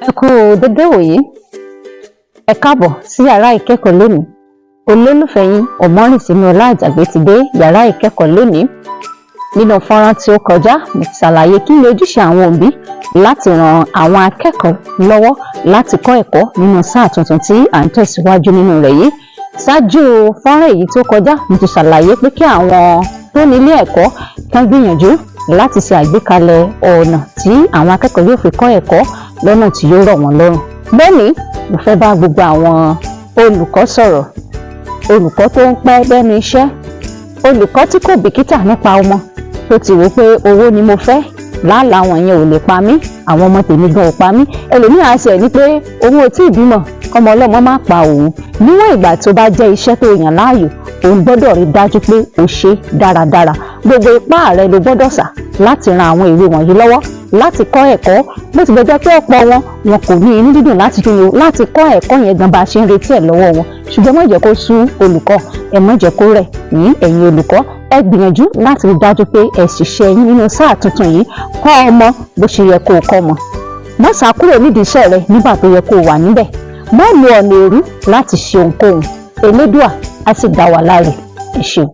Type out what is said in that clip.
Ẹ kú dédé ìwòyí, ẹ káàbọ̀ sí yàrá ìkẹ́kọ̀ọ́ lónìí. Olólùfẹ́ yín Ọmọ́rìnsínúọlá Àjàgbé ti dé yàrá ìkẹ́kọ̀ọ́ lónìí. Nínú fọ́nrán tí ó kọjá, mo ti ṣàlàyé kí ni ojúṣe àwọn òbí láti ran àwọn akẹ́kọ̀ọ́ lọ́wọ́ láti kọ́ ẹ̀kọ́ nínú sáà tuntun tí à ń tẹ̀síwájú nínú rẹ̀ yìí. Ṣáájú fọ́nrán èyí tó kọjá, mo ti ṣàlàyé pé kí àwọn tó ní ilé ẹ̀kọ́ kán gbìyànjú láti ṣe àgbékalẹ̀ ọ̀nà tí àwọn akẹ́kọ̀ọ́ yóò fi kọ́ ẹ̀kọ́ lọ́nà tí yóò rọ̀ wọ́n lọ́rùn. Lónìí, mo fẹ́ bá gbogbo àwọn olùkọ́ sọ̀rọ̀: olùkọ́ tó ń pẹ́ lẹ́nu iṣẹ́, olùkọ́ tí kò bìkítà nípa ọmọ, tó ti wò pé owó ni mo fẹ́, làálàá wọn yẹn ò lè pa mí, àwọn ọmọ tèmi gan ò pa mí. Ẹlòmíràn á ṣe ní pé òun ò tí ì bímọ, kọ́mọ ọlọ́mọ má pa òun. Níwọ̀n ìgbà tó bá jẹ́ iṣẹ́ tó yàn láàyò, òun gbọ́dọ̀ rí dájú pé o ṣe dáradára. Gbogbo ipá rẹ ló gbọ́dọ̀ sà láti ran àwọn èwe wọ̀nyí lọ́wọ́ láti kọ́ ẹ̀kọ́, bó tilẹ̀ jẹ́ pé ọ̀pọ̀ wọn, wọn kò ní inú dídùn láti kí ni láti kọ́ ẹ̀kọ́ yẹn gan bá a ṣe ń retí ẹ̀ lọ́wọ́ wọn. Ṣùgbọ́n má jẹ́ kó sú olùkọ́, ẹ má jẹ́ kó rẹ̀ yín. Ẹ̀yin olùkọ́, ẹ gbìyànjú láti rí dájú pé ẹ ṣiṣẹ́ yín nínú sáà tuntun yìí. Kọ́ ọmọ bó ṣe yẹ kó o kọ́ ọmọ. Má sá kúrò nídìí iṣẹ́ rẹ nígbà tó yẹ kó o wà níbẹ̀. Má lo ọ̀nà èrú láti ṣe ohunkóhun. Elédùà á sì dá wa láre. Ẹ ṣeun.